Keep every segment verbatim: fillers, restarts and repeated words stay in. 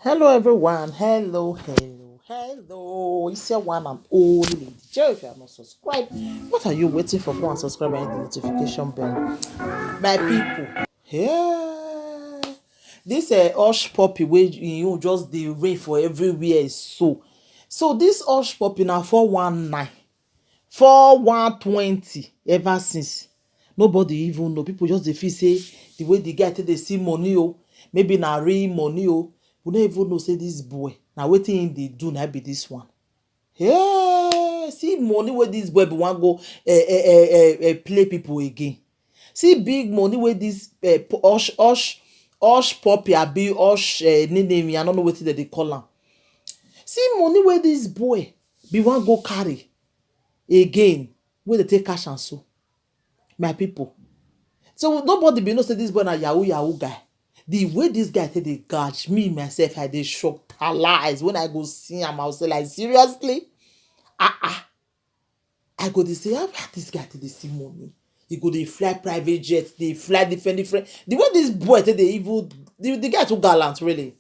Hello everyone, hello, hello, hello. It's your one and only Lady J. If you have not subscribed, what are you waiting for? Go and subscribe and hit the notification bell. My people, yeah. This uh, hush puppy wey you just dey rain for everywhere is so. So this hush puppy na four one nine, four one twenty ever since. Nobody even know. People just dey feel say the way the guy take dey see money o, maybe na real money o. We no even know say this boy, na wetin him dey do, na be this one. Hey, see money wey this boy be wan go eh, eh, eh, eh, eh, play people again. See big money wey this eh, p- hush hush hush puppy abi hush eh, name, I no know wetin dem dey call am. See money wey this boy be wan go carry again, wey dey take cash am so, my people. So nobody be know say this boy na yahoo yahoo guy. The way this guy take dey gouge me myself, I dey shock, talize. When I go see am, I go say, like, seriously? Ah ah. I go dey say, how, how this guy take dey see money? He go dey fly private jet, dey fly different different. The way this boy take dey even, the, the guy too gallant, really.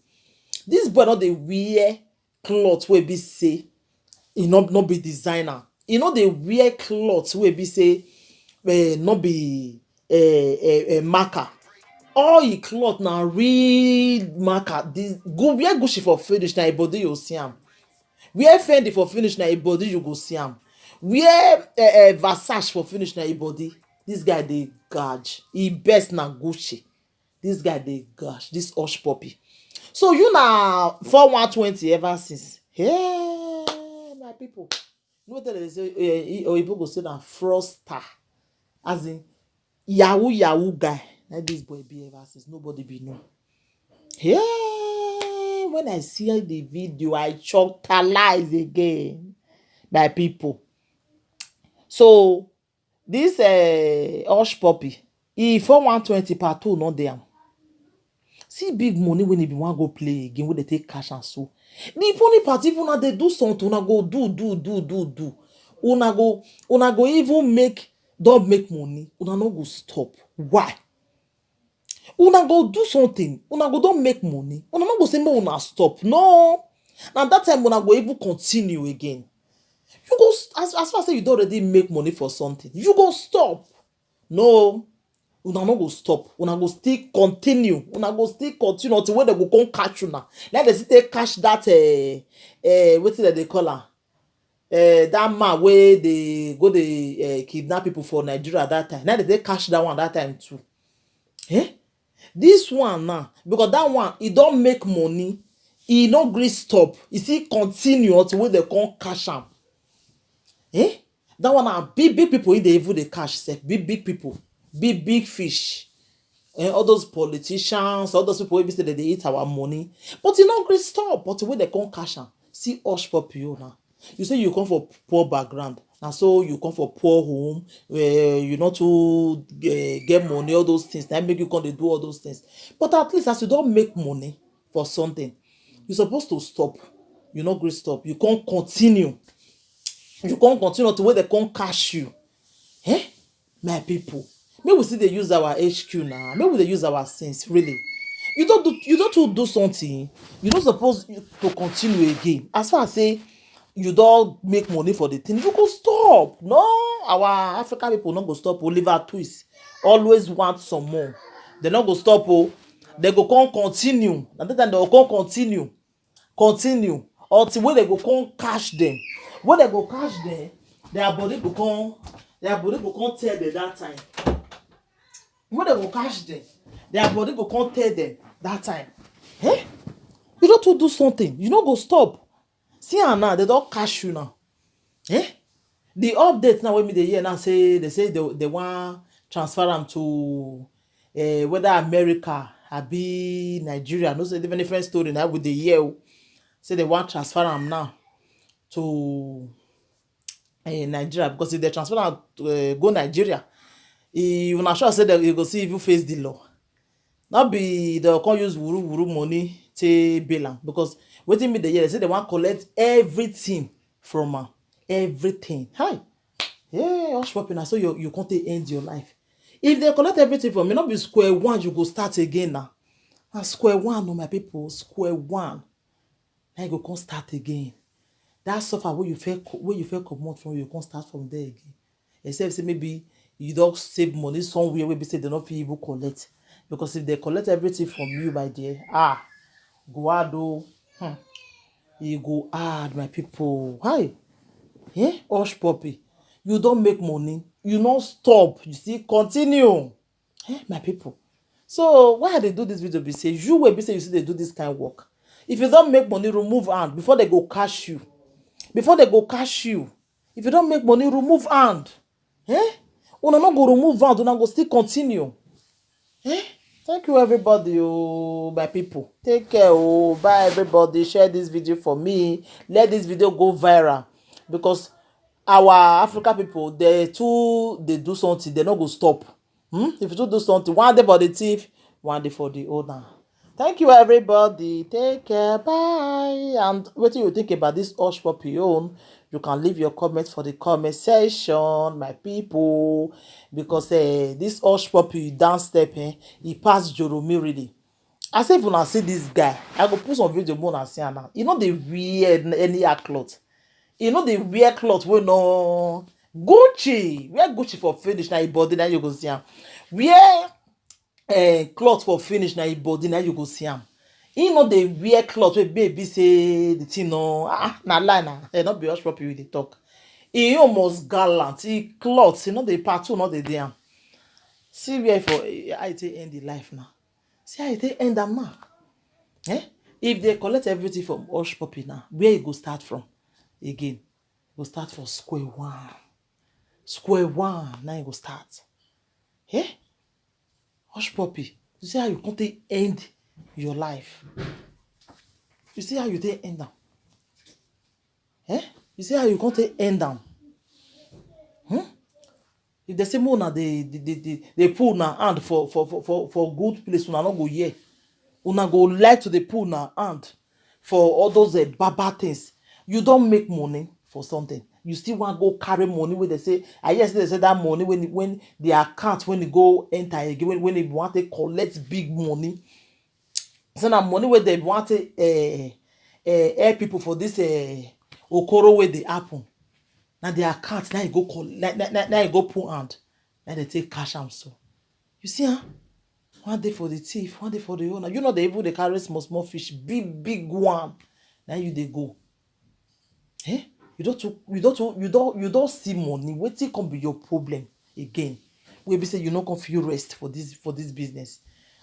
This boy no dey wear cloth wey be say e no no be designer. E no dey wear cloth wey be say eh, no be eh, eh, eh, marker. All e cloth na real marker. This go wear Gucci for finish, na e body you see am. Wear Fendi for finish, na e body you go see am. Wear eh, eh, Versace for finish, na e body. This guy dey gouge. E best na Gucci. This guy dey gouge. This hush puppy. So you na four one twenty ever since. Hey, my people. No tell dem say eh, oyibo go say na fraudster. As in yahoo yahoo guy. Na this boy be ever since. Nobody be know. Yeah, when I see the video, I choctalize again, my people. So this uh, hush puppy, e four one twenty part two no dey am. See big money when e be wan go play again, wey dey take cash am so. The funny part, even una dey do something, una go do do do do do. Una go una go even make don make money. Una no go stop. Why? Una go do something, una go don make money, una no go say make una stop. No, na that time una go even continue again. You go s- as as far say you don already make money for something, you go stop. No, una no go stop. Una go still continue. Una go still continue until when dem go come catch una. Like dem still take catch that uh, uh, wetin dem dey call am, eh, that man wey dey go dey eh, kidnap people for Nigeria that time. Now they take catch that one that time too. Eh? This one now, because that one, he don't make money, he no gree stop. He still continue until when they come catch am. Eh? That one na big big people in the evil they catch sef. Big big people, big big fish. Eh, all those politicians, all those people wey be say dem dey eat our money, but e no gree stop. But when they come cash am, see hush puppy o now. You say you come for poor background, na so you come for poor home, eh, you no too eh, get money, all those things. That make you come dey do all those things. But at least as you don make money for something, you suppose to stop. You no gree stop. You come continue. You come continue to where they come cash you. Eh? My people, make we still dey use our H Q now. Make we dey use our sense, really. You don't do you don't too do something. You don't suppose to continue again. As far as say you don't make money for the thing, you go stop. No, our African people no go stop. Oliver Twist always want some more. They no go stop. Oh, they go come continue. And that time they go come continue. Continue until when they go come catch them. When they go catch them, their body go come, their body go come tell them that time. When they go catch them, their body go come tell them that time. Eh? You don't to do something. You no go stop. See am now, they don't catch you now. Eh? The update now when me dey hear now say they say they, they want transfer am to uh, whether America abi Nigeria. No say different different story now with the year. Oh. Say they want transfer am now to uh, Nigeria, because if they transfer am uh, go Nigeria, e una sure say they you go see even face the law. Not be they come use wuru wuru money take bail am, because wetin me dey hear say they wan collect everything from am, everything. Hi, yeah, hush puppy, na so you you come take end your life. If they collect everything from me, not be square one you go start again now. Na square one, oh my people, square one. Now you go come start again. That suffer where you feel where you feel comot from, you come start from there again. Except say maybe you don't save money somewhere where be say they not feel even collect. Because if they collect everything from you, my dear, ah, go hard oh. Hmm. You go hard, my people. Hi. Eh? Hush puppy. You don't make money. You not stop. You see, continue. Eh, my people. So why I dey do this video be say you will be say you see they do this kind of work. If you don't make money, remove hand before they go catch you. Before they go catch you. If you don't make money, remove hand. Eh? Una no go remove hand, una go still continue. Eh? Thank you everybody, oh my people. Take care, oh bye everybody. Share this video for me. Let this video go viral because our African people, they too they do something, they no go stop. Hmm? If you too do something, one day for the thief, one day for the owner. Thank you everybody. Take care. Bye. And what do you think about this hush puppy own? You can leave your comments for the comment section, my people. Because eh, this hush puppy down step, eh, he passed Joromi really. I say if una see this guy, I go put some video more and see am now. You know they wear any cloth. You know they wear cloth wey no Gucci. Wear Gucci for finish, na him body na you go see am. Wear eh, cloth for finish, na him body na you go see am. He no dey wear cloth wey baby say the thing no ah na lie na eh, no be hush puppy we dey talk. He almost gallant. He cloth, he no dey part two, no dey dey am. See where for eh, I take end the life now. See how I take end am now. Eh? If they collect everything from hush puppy now, where you go start from again? You go start for square one. Square one, now you go start. Eh? Hush puppy, you see how you come take end your life? You see how you take end am? Eh? You see how you come take end am? Hmm? If they say more na they they they they, they pull na hand for for for for for good place, una no go hear. Una go like to dey pull na hand for all those uh, baba things. You don't make money for something. You still want go carry money where they say I hear say they say that money when when the account when you go enter again when when they want to collect big money. So na money where they want to uh, uh, help people for this uh, okoro where they happen. Now the account now you go call now, now, now, now you go pull hand. Now they take cash am so. You see huh? One day for the thief, one day for the owner. You know they even they carry small small fish, big big one. Now you they go. Eh? You don't too, you don't too, you don't you don't see money. Wetin come be your problem again? We be say you no come feel rest for this for this business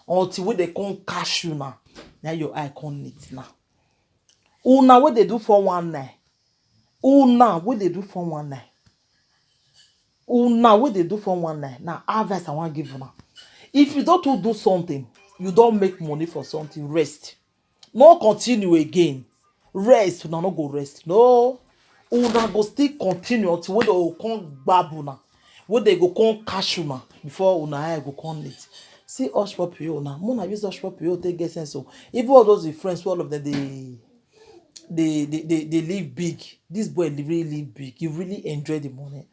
until when they come cash you now. Now your eye come neat now. Una wey dey do four one nine, una wey dey do four one nine, una wey dey do four one nine, na advice I wan give una. If you don too do something, you don make money for something, rest. No continue again. Rest, una no go rest. No. Una go still continue until when they go come gbab una. When they go come catch una before una eye go come neat. See hush puppy o now. Mona use hush puppy o take get sense o. Even all those friends, all of them they they they they, they live big. This boy really live big. He really enjoy the money.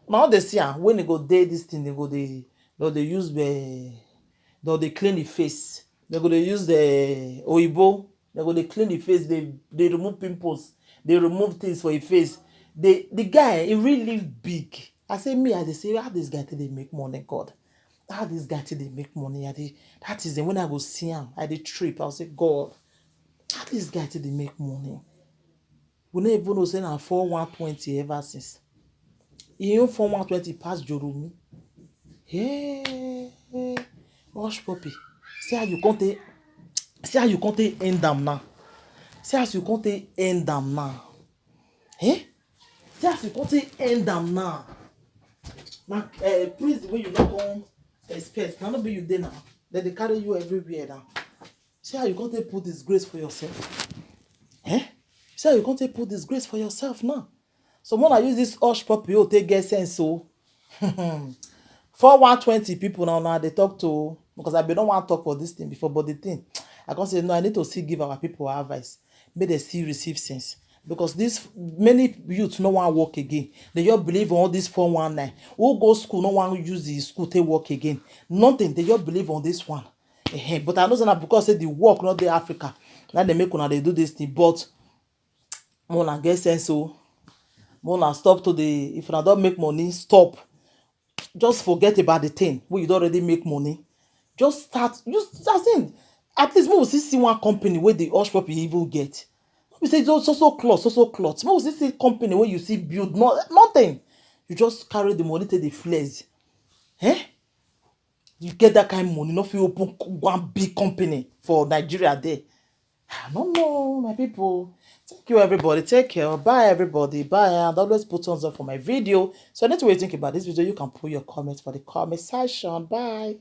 Now they see am when they go dey this thing, they go they they, they use the they, they clean the face. They go they use the oyibo. They go they clean the face. They they remove pimples. They remove things for his face. The the guy he really live big. I say me, I dey say how this guy take dey make money, God. How this guy take dey make money? I dey that is the when I go see him, I dey trip. I'll say, God, how this guy take dey make money? We no even know say na four one twenty ever since. He own four one twenty pass Joromi. Hey, hush puppy. See how you come take see how you come take end am now. See as you come take end am now. Eh? See as you come take end am now. Na uh, prison wey you no come expect. Na no be you dey now. Dem dey carry you everywhere now. See how you come take put disgrace for yourself. Eh? See how you come take put disgrace for yourself now. So when I use this hush puppy, you take get sense so. Four one twenty people now now they talk to because I been don't want to talk for this thing before, but the thing I can say no, I need to still give our people advice. Make they still receive sense. Because this many youth no one work again. They just believe on all this four one nine. Who go school, no one use the school take work again. Nothing. They just believe on this one. Ehen, but I know say na because say the work not dey Africa. Now they make una dey do this thing. But Make una get sense o. Make una stop to dey, if una don make money, stop. Just forget about the thing wey you don already make money. Just start, you, as in, at least make we still see one company wey the hush puppy even get. No be say just so so cloth, so so cloth. Make we still see company wey you see build, no, nothing. You just carry the money take dey flex. Eh? You get that kind of money, no fit open co- one big company for Nigeria there. Ah, no, no, my people. Thank you, everybody. Take care. Bye, everybody. Bye. And always put thumbs up for my video. So, anything you think about this video, you can put your comments for the comment section. Bye.